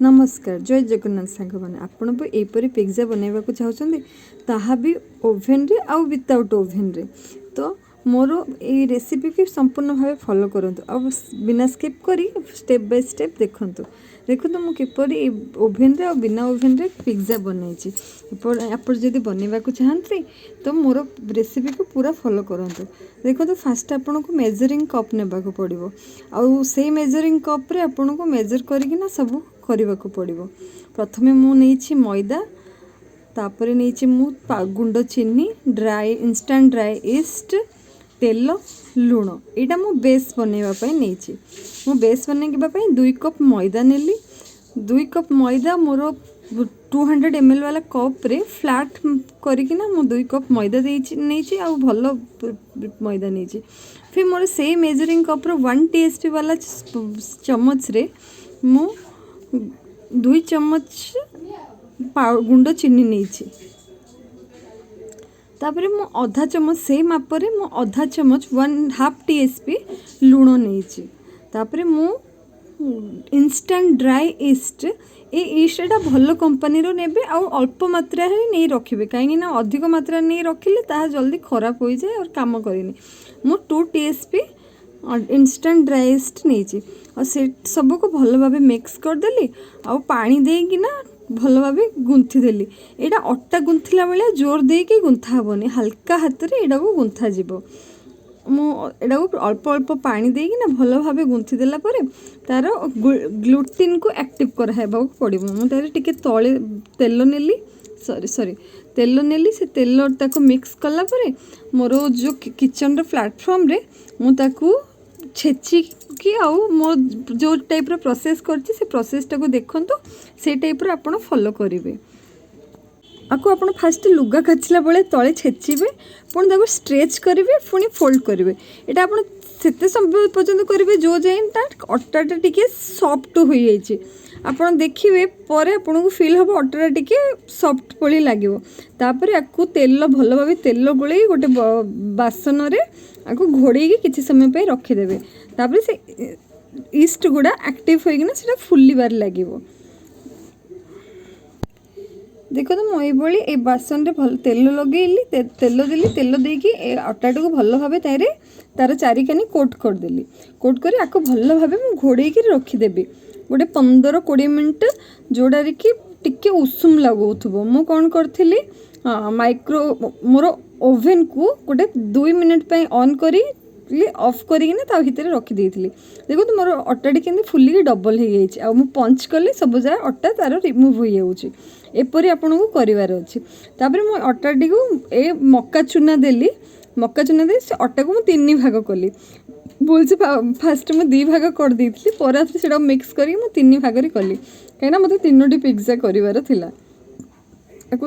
ନମସ୍କାର, ଜୟ ଜଗନ୍ନାଥ ସାଙ୍ଗମାନେ। ଆପଣ ବି ଏହିପରି ପିଜ୍ଜା ବନାଇବାକୁ ଚାହୁଁଛନ୍ତି, ତାହା ବି ଓଭେନରେ ଆଉ ୱିଥାଉଟ୍ ଓଭେନରେ, ତ ମୋର ଏଇ ରେସିପିକି ସମ୍ପୂର୍ଣ୍ଣ ଭାବେ ଫଲୋ କରନ୍ତୁ ଆଉ ବିନା ସ୍କିପ୍ କରି ଷ୍ଟେପ୍ ବାଇ ଷ୍ଟେପ୍ ଦେଖନ୍ତୁ। ଦେଖନ୍ତୁ ମୁଁ କିପରି ଓଭେନରେ ଆଉ ବିନା ଓଭେନରେ ପିଜ୍ଜା ବନାଇଛି। ଆପଣ ଯଦି ବନେଇବାକୁ ଚାହାନ୍ତି, ତ ମୋର ରେସିପିକୁ ପୁରା ଫଲୋ କରନ୍ତୁ। ଦେଖନ୍ତୁ, ଫାଷ୍ଟ ଆପଣଙ୍କୁ ମେଜରିଂ କପ୍ ନେବାକୁ ପଡ଼ିବ ଆଉ ସେଇ ମେଜରିଂ କପ୍ରେ ଆପଣଙ୍କୁ ମେଜର୍ କରିକିନା ସବୁ କରିବାକୁ ପଡ଼ିବ। ପ୍ରଥମେ ମୁଁ ନେଇଛି ମଇଦା, ତାପରେ ନେଇଛି ମୁଁ ଗୁଣ୍ଡ ଚିନି, ଇନଷ୍ଟାଣ୍ଟ ଡ୍ରାଏ ଇଷ୍ଟ, ତେଲ, ଲୁଣ। ଏଇଟା ମୁଁ ବେସ୍ ବନେଇବା ପାଇଁ ନେଇଛି। ମୁଁ ବେସ୍ ବନେଇବା ପାଇଁ 2 କପ୍ ମଇଦା ନେଲି। 2 କପ୍ ମଇଦା, ମୋର 200 ml ବାଲା କପ୍ରେ ଫ୍ଲାଟ୍ କରିକିନା ମୁଁ 2 କପ୍ ମଇଦା ଦେଇଛି, ନେଇଛି ଆଉ ଭଲ ମଇଦା ନେଇଛି। ଫିର୍ ମୋର ସେଇ ମେଜରିଂ କପ୍ର 1 TSP ବାଲା ଚାମଚରେ ମୁଁ 2 ଚାମଚ ଗୁଣ୍ଡ ଚିନି ନେଇଛି। ତାପରେ ମୁଁ ଅଧା ଚାମଚ, ସେଇ ମାପରେ ମୁଁ ଅଧା ଚାମଚ, 1.5 TSP ଲୁଣ ନେଇଛି। ତାପରେ ମୁଁ ଇନଷ୍ଟାଣ୍ଟ ଡ୍ରାଏ ଇଷ୍ଟ, ଏଇ ଇଷ୍ଟଟା ଭଲ କମ୍ପାନୀର ନେବେ ଆଉ ଅଳ୍ପ ମାତ୍ରାରେ ନେଇ ରଖିବେ, କାହିଁକିନା ଅଧିକ ମାତ୍ରାରେ ନେଇ ରଖିଲେ ତାହା ଜଲ୍ଦି ଖରାପ ହୋଇଯାଏ ଆଉ କାମ କରେନି। ମୁଁ 2 TSP instant dry ଇଷ୍ଟ ନେଇଛି ଆଉ ସେ ସବୁକୁ ଭଲ ଭାବେ ମିକ୍ସ କରିଦେଲି ଆଉ ପାଣି ଦେଇକିନା ଭଲ ଭାବେ ଗୁନ୍ଥିଦେଲି। ଏଇଟା ଅଟା ଗୁନ୍ଥିଲା ଭଳିଆ ଜୋର ଦେଇକି ଗୁନ୍ଥା ହେବନି, ହାଲକା ହାତରେ ଏଇଟାକୁ ଗୁନ୍ଥାଯିବ। ମୁଁ ଏଇଟାକୁ ଅଳ୍ପ ଅଳ୍ପ ପାଣି ଦେଇକିନା ଭଲ ଭାବେ ଗୁନ୍ଥି ଦେଲା ପରେ ତା'ର ଗ୍ଲୁଟିନ୍କୁ ଆକ୍ଟିଭ୍ କରାହେବାକୁ ପଡ଼ିବ। ମୁଁ ତାରେ ଟିକେ ତଳେ ତେଲ ନେଲି, ସରି ସରି, ତେଲ ନେଲି। ସେ ତେଲ ତାକୁ ମିକ୍ସ କଲା ପରେ ମୋର ଯେଉଁ କିଚେନ୍ର ପ୍ଲାଟଫର୍ମରେ ମୁଁ ତାକୁ ଛେଚିକି ଆଉ ମୋ ଯେଉଁ ଟାଇପ୍ର ପ୍ରୋସେସ୍ କରିଛି, ସେ ପ୍ରୋସେସ୍ଟାକୁ ଦେଖନ୍ତୁ, ସେଇ ଟାଇପ୍ର ଆପଣ ଫଲୋ କରିବେ। ଆକୁ ଆପଣ ଫାଷ୍ଟ ଲୁଗା କାଚିଲା ବେଳେ ତଳେ ଛେଚିବେ, ପୁଣି ତାକୁ ଷ୍ଟ୍ରେଚ୍ କରିବେ, ପୁଣି ଫୋଲ୍ଡ କରିବେ। ଏଇଟା ଆପଣ ସେତେ ସମୟ ପର୍ଯ୍ୟନ୍ତ କରିବେ ଯେଉଁ ଯାଏଁ ତା ଅଟାଟା ଟିକେ ସଫ୍ଟ ହୋଇଯାଇଛି। ଆପଣ ଦେଖିବେ, ପରେ ଆପଣଙ୍କୁ ଫିଲ୍ ହେବ ଅଟାଟା ଟିକେ ସଫ୍ଟ ଭଳି ଲାଗିବ। ତାପରେ ଆକୁ ତେଲ, ଭଲ ଭାବେ ତେଲ ଗୋଳେଇ ଗୋଟେ ବାସନରେ ଆକୁ ଘୋଡ଼େଇକି କିଛି ସମୟ ପାଇଁ ରଖିଦେବେ। ତାପରେ ସେ ଇଷ୍ଟ ଗୁଡ଼ା ଆକ୍ଟିଭ୍ ହୋଇକିନା ସେଇଟା ଫୁଲିବାରେ ଲାଗିବ। ଦେଖନ୍ତୁ, ମୁଁ ଏଇଭଳି ଏଇ ବାସନରେ ଭଲ ତେଲ ଲଗେଇଲି, ତେଲ ଦେଲି। ତେଲ ଦେଇକି ଏ ଅଟାଟାକୁ ଭଲ ଭାବେ ତାହିଁରେ ତାର ଚାରିକାନି କୋଟ୍ କରିଦେଲି। କୋଟ୍ କରି ଆକୁ ଭଲ ଭାବେ ମୁଁ ଘୋଡ଼େଇକି ରଖିଦେବି ଗୋଟେ 15-20 ମିନିଟ୍, ଯେଉଁଟାରେ କି ଟିକେ ଉଷୁମ ଲାଗୁଥିବ। ମୁଁ କ'ଣ କରିଥିଲି, ମାଇକ୍ରୋ ମୋର ଓଭେନକୁ ଗୋଟେ 2 ମିନିଟ୍ ପାଇଁ ଅନ୍ କରି ଅଫ୍ କରିକିନା ତା ଭିତରେ ରଖିଦେଇଥିଲି। ଦେଖନ୍ତୁ, ମୋର ଅଟାଟି କେମିତି ଫୁଲିକି ଡବଲ୍ ହେଇଯାଇଛି ଆଉ ମୁଁ ପଞ୍ଚ କଲେ ସବୁ ଯାକ ଅଟା ତାର ରିମୁଭ୍ ହୋଇଯାଉଛି। ଏପରି ଆପଣଙ୍କୁ କରିବାର ଅଛି। ତାପରେ ମୁଁ ଅଟାଟିକୁ ଏ ମକା ଚୁନା ଦେଲି। ମକା ଚୁନା ଦେଇ ସେ ଅଟାକୁ ମୁଁ ତିନି ଭାଗ କଲି। ଭୁଲସେ ଫାଷ୍ଟ ମୁଁ ଦୁଇ ଭାଗ କରିଦେଇଥିଲି, ପରେ ଆଉଥରେ ସେଇଟାକୁ ମିକ୍ସ କରିକି ମୁଁ ତିନି ଭାଗରେ କଲି, କାହିଁକିନା ମୋତେ ତିନୋଟି ପିଜ୍ଜା କରିବାର ଥିଲା। ତାକୁ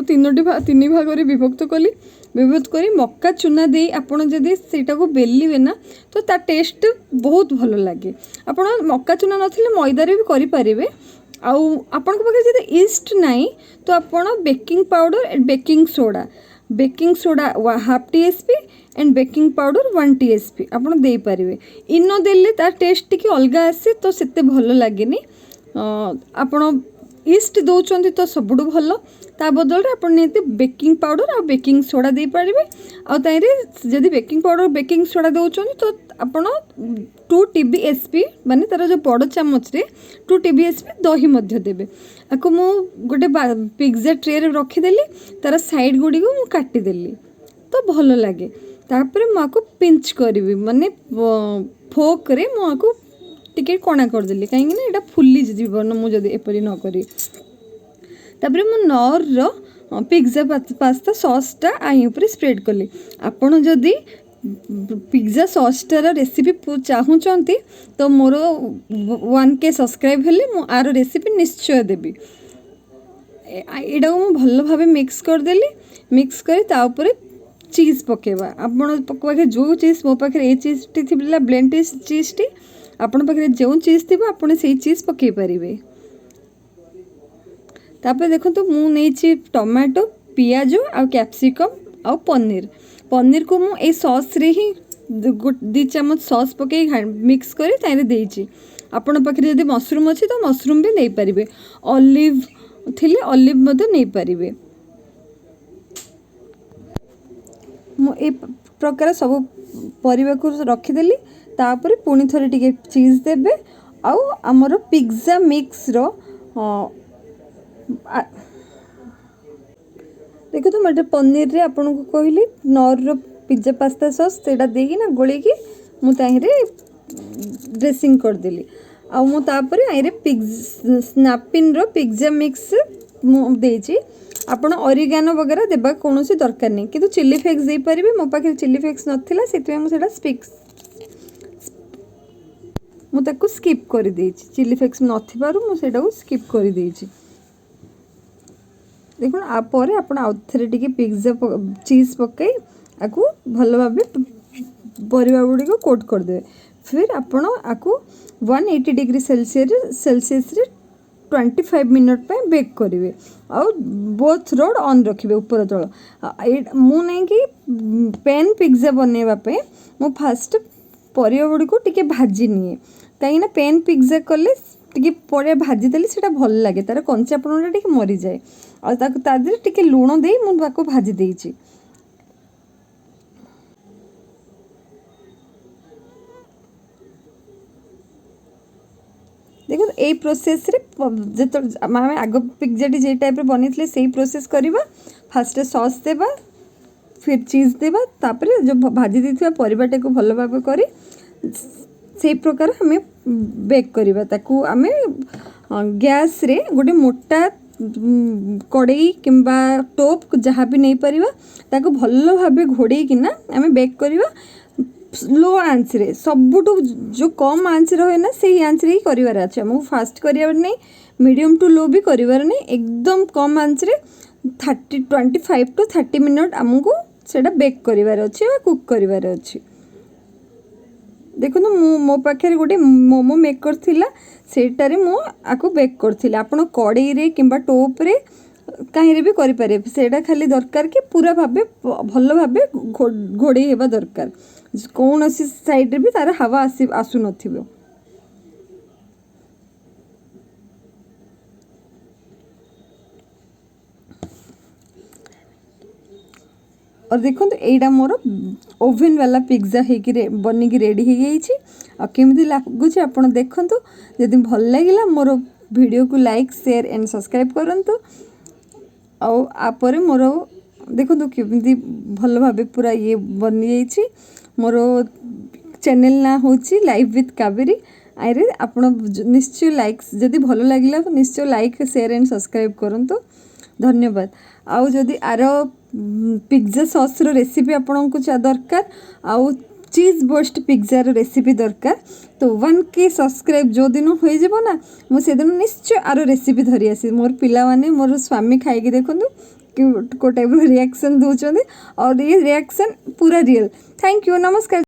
ତିନି ଭାଗରେ ବିଭକ୍ତ କଲି। ବିଭକ୍ତ କରି ମକା ଚୁନା ଦେଇ ଆପଣ ଯଦି ସେଇଟାକୁ ବେଲିବେ ନା, ତ ତା ଟେଷ୍ଟ ବହୁତ ଭଲ ଲାଗେ। ଆପଣ ମକା ଚୁନା ନଥିଲେ ମଇଦାରେ ବି କରିପାରିବେ। ଆଉ ଆପଣଙ୍କ ପାଖରେ ଯଦି ଇଷ୍ଟ ନାହିଁ, ତ ଆପଣ baking powder, baking soda, baking soda 0.5 TSP and baking powder 1 TSP ଆପଣ ଦେଇପାରିବେ। ଇନୋ ଦେଲେ ତା ଟେଷ୍ଟ ଟିକେ ଅଲଗା ଆସେ, ତ ସେତେ ଭଲ ଲାଗେନି। ଆପଣ ଇଷ୍ଟ ଦେଉଛନ୍ତି ତ ସବୁଠୁ ଭଲ। ତା ବଦଳରେ ଆପଣ ନିହାତି ବେକିଂ ପାଉଡ଼ର ଆଉ ବେକିଂ ସୋଡ଼ା ଦେଇପାରିବେ। ଆଉ ତାହିଁରେ ଯଦି ବେକିଂ ପାଉଡ଼ର, ବେକିଂ ସୋଡ଼ା ଦେଉଛନ୍ତି, ତ ଆପଣ 2 TBSP, ମାନେ ତା'ର ଯେଉଁ ବଡ଼ ଚାମଚରେ 2 TBSP ଦହି ମଧ୍ୟ ଦେବେ। ଆକୁ ମୁଁ ଗୋଟେ ପିଜ୍ଜା ଟ୍ରେରେ ରଖିଦେଲି। ତା'ର ସାଇଡ଼୍ ଗୁଡ଼ିକୁ ମୁଁ କାଟିଦେଲି ତ ଭଲ ଲାଗେ। ତାପରେ ମୁଁ ଆକୁ ପିଞ୍ଚ କରିବି, ମାନେ ଫୋର୍କରେ ମୁଁ ଆକୁ ଟିକେ କଣା କରିଦେଲି, କାହିଁକିନା ଏଇଟା ଫୁଲିଯିବ ମୁଁ ଯଦି ଏପରି ନ କରିବି। ତାପରେ ମୁଁ ନର୍ର ପିଜ୍ଜା ପାସ୍ତା ସସ୍ଟା ଆ ଉପରେ ସ୍ପ୍ରେଡ଼୍ କଲି। ଆପଣ ଯଦି ପିଜ୍ଜା ସସ୍ଟାର ରେସିପି ଚାହୁଁଛନ୍ତି, ତ ମୋର 1K subscribe ହେଲେ ମୁଁ ଆର ରେସିପି ନିଶ୍ଚୟ ଦେବି। ଏଇଟାକୁ ମୁଁ ଭଲ ଭାବେ ମିକ୍ସ କରିଦେଲି। ମିକ୍ସ କରି ତା ଉପରେ ଚିଜ୍ ପକାଇବା। ଆପଣ ପାଖରେ ଯେଉଁ ଚିଜ୍, ମୋ ପାଖରେ ଏଇ ଚିଜ୍ଟି ଥିଲା, ବ୍ଲେଣ୍ଡ ଚିଜ୍ଟି। ଆପଣଙ୍କ ପାଖରେ ଯେଉଁ ଚିଜ୍ ଥିବ, ଆପଣ ସେଇ ଚିଜ୍ ପକାଇ ପାରିବେ। ତାପରେ ଦେଖନ୍ତୁ, ମୁଁ ନେଇଛି ଟମାଟୋ, ପିଆଜ ଆଉ କ୍ୟାପ୍ସିକମ୍ ଆଉ ପନିର। ପନିରକୁ ମୁଁ ଏଇ ସସ୍ରେ ହିଁ 2 ଚାମଚ ସସ୍ ପକାଇ ମିକ୍ସ କରି ତାହିଁରେ ଦେଇଛି। ଆପଣଙ୍କ ପାଖରେ ଯଦି ମସରୁମ୍ ଅଛି ତ ମସରୁମ୍ ବି ନେଇପାରିବେ, ଅଲିଭ୍ ଥିଲେ ଅଲିଭ୍ ମଧ୍ୟ ନେଇପାରିବେ। ମୁଁ ଏଇ ପ୍ରକାର ସବୁ ପରିବାକୁ ରଖିଦେଲି। ତାପରେ ପୁଣି ଥରେ ଟିକେ ଚିଜ୍ ଦେବେ ଆଉ ଆମର ପିଜ୍ଜା ମିକ୍ସର, ଦେଖନ୍ତୁ ମୁଁ ଏଠି ପନିରରେ ଆପଣଙ୍କୁ କହିଲି ନର୍ର ପିଜ୍ଜା ପାସ୍ତା ସସ୍, ସେଇଟା ଦେଇକିନା ଗୋଳେଇକି ମୁଁ ତାହିଁରେ ଡ୍ରେସିଂ କରିଦେଲି। ଆଉ ମୁଁ ତାପରେ ଆଇରେ ସ୍ନାପିନ୍ର ପିଜ୍ଜା ମିକ୍ସ ମୁଁ ଦେଇଛି। ଆପଣ ଅରିଗାନୋ ବଗେରା ଦେବା କୌଣସି ଦରକାର ନାହିଁ, କିନ୍ତୁ ଚିଲି ଫ୍ଲେକ୍ସ ଦେଇପାରିବେ। ମୋ ପାଖରେ ଚିଲି ଫ୍ଲେକ୍ସ ନଥିଲା, ସେଥିପାଇଁ ମୁଁ ସେଇଟା ମୁଁ ତାକୁ ସ୍କିପ୍ କରିଦେଇଛି। ଚିଲି ଫ୍ଲେକ୍ସ ନଥିବାରୁ ମୁଁ ସେଇଟାକୁ ସ୍କିପ୍ କରିଦେଇଛି। ଦେଖୁন ଆ ପରେ ଆପଣ ଆଉ ଥରେ ଟିକେ ପିଜ୍ଜା ଚିଜ୍ ପକାଇ ଆକୁ ଭଲ ଭାବେ ପରିବା ଗୁଡ଼ିକ କୋଟ୍ କରିଦେବେ। ଫିର୍ ଆପଣ ଆକୁ 180 ଡିଗ୍ରୀ ସେଲସିୟସରେ 25 ମିନିଟ୍ ପାଇଁ ବେକ୍ କରିବେ ଆଉ ବୋଥ୍ ରୋଡ଼ ଅନ୍ ରଖିବେ, ଉପର ତଳ। ମୁଁ ନେଇକି ପ୍ୟାନ୍ ପିଜ୍ଜା ବନେଇବା ପାଇଁ ମୁଁ ଫାଷ୍ଟ ପରିବା ଗୁଡ଼ିକୁ ଟିକେ ଭାଜି ନିଏ, କାହିଁକିନା ପ୍ୟାନ୍ ପିଜ୍ଜା କଲେ ଟିକେ ପରିବା ଭାଜିଦେଲେ ସେଇଟା ଭଲ ଲାଗେ, ତା'ର କଞ୍ଚାପଣଟା ଟିକେ ମରିଯାଏ। ଆଉ ତାକୁ ତା ଦେହରେ ଟିକେ ଲୁଣ ଦେଇ ମୁଁ ତାକୁ ଭାଜି ଦେଇଛି। ଦେଖନ୍ତୁ ଏଇ ପ୍ରୋସେସ୍ରେ ଯେତେବେଳେ ଆମେ ଆଗ ପିଜ୍ଜାଟି ଯେଇ ଟାଇପ୍ର ବନେଇଥିଲେ ସେଇ ପ୍ରୋସେସ୍ କରିବା। ଫାଷ୍ଟ ସସ୍ ଦେବା, ଫିର୍ ଚିଜ୍ ଦେବା, ତାପରେ ଯେଉଁ ଭାଜି ଦେଇଥିବା ପରିବାଟାକୁ ଭଲ ଭାବେ କରି ସେଇ ପ୍ରକାର ଆମେ ବେକ୍ କରିବା। ତାକୁ ଆମେ ଗ୍ୟାସ୍ରେ ଗୋଟେ ମୋଟା କଡ଼େଇ କିମ୍ବା ଟୋପ୍ ଯାହା ବି ନେଇପାରିବା, ତାକୁ ଭଲ ଭାବେ ଘୋଡ଼େଇକିନା ଆମେ ବେକ୍ କରିବା ଲୋ ଆଞ୍ଚରେ। ସବୁଠୁ ଯେଉଁ କମ୍ ଆଞ୍ଚ ରହେ ନା, ସେଇ ଆଞ୍ଚରେ ହିଁ କରିବାର ଅଛି ଆମକୁ। ଫାଷ୍ଟ କରିବାର ନାହିଁ, ମିଡ଼ିୟମ୍ ଟୁ ଲୋ ବି କରିବାର ନାହିଁ, ଏକଦମ କମ୍ ଆଞ୍ଚରେ 25 ଟୁ 30 ମିନିଟ୍ ଆମକୁ ସେଇଟା ବେକ୍ କରିବାର ଅଛି ବା କୁକ୍ କରିବାର ଅଛି। ଦେଖନ୍ତୁ ମୁଁ ମୋ ପାଖରେ ଗୋଟେ ମୋମୋ ମେକର୍ ଥିଲା, ସେଇଟାରେ ମୁଁ ଆକୁ ବେକ୍ କରିଥିଲି। ଆପଣ କଡ଼େଇରେ କିମ୍ବା ଟୋପ୍ରେ କାହିଁରେ ବି କରିପାରିବେ। ସେଇଟା ଖାଲି ଦରକାର କି ପୁରା ଭାବେ ଭଲ ଭାବେ ଘୋଡ଼େଇ ହେବା ଦରକାର, କୌଣସି ସାଇଡ଼୍ରେ ବି ତା'ର ହାୱା ଆସୁନଥିବ। और ଦେଖନ୍ତୁ ଏଇଟା ମୋର ଓଭେନ୍ ବାଲା ପିଜ୍ଜା ହେଇକି ବନିକି ରେଡ଼ି ହେଇଯାଇଛି। ଆଉ କେମିତି ଲାଗୁଛି ଆପଣ ଦେଖନ୍ତୁ। ଯଦି ଭଲ ଲାଗିଲା ମୋର ଭିଡ଼ିଓକୁ ଲାଇକ୍, ସେୟାର ଆଣ୍ଡ ସବସ୍କ୍ରାଇବ୍ କରନ୍ତୁ। ଆଉ ଆପରେ ମୋର ଦେଖନ୍ତୁ କେମିତି ଭଲ ଭାବେ ପୁରା ଇଏ ବନିଯାଇଛି। ମୋର ଚ୍ୟାନେଲ୍ ନାଁ ହେଉଛି ଲାଇଫ୍ ୱିଥ୍ କାବେରୀ। ଆଇରେ ଆପଣ ନିଶ୍ଚୟ ଲାଇକ୍, ଯଦି ଭଲ ଲାଗିଲା ନିଶ୍ଚୟ ଲାଇକ୍, ସେୟାର ଆଣ୍ଡ ସବସ୍କ୍ରାଇବ୍ କରନ୍ତୁ। ଧନ୍ୟବାଦ। ଆଉ ଯଦି ଆର ପିଜ୍ଜା ସସ୍ର ରେସିପି ଆପଣଙ୍କୁ ଦରକାର ଆଉ ଚିଜ୍ ବର୍ଷ୍ଟ ପିଜ୍ଜାର ରେସିପି ଦରକାର, ତ 1K subscribe ଯେଉଁଦିନ ହୋଇଯିବ ନା, ମୁଁ ସେଦିନ ନିଶ୍ଚୟ ଆର ରେସିପି ଧରି ଆସିବି। ମୋର ପିଲାମାନେ, ମୋର ସ୍ୱାମୀ ଖାଇକି ଦେଖନ୍ତୁ କେଉଁ ଟାଇପ୍ର ରିଆକ୍ସନ୍ ଦେଉଛନ୍ତି, ଆଉ ଏ ରିଆକ୍ସନ୍ ପୁରା ରିଏଲ୍। Thank you, ନମସ୍କାର।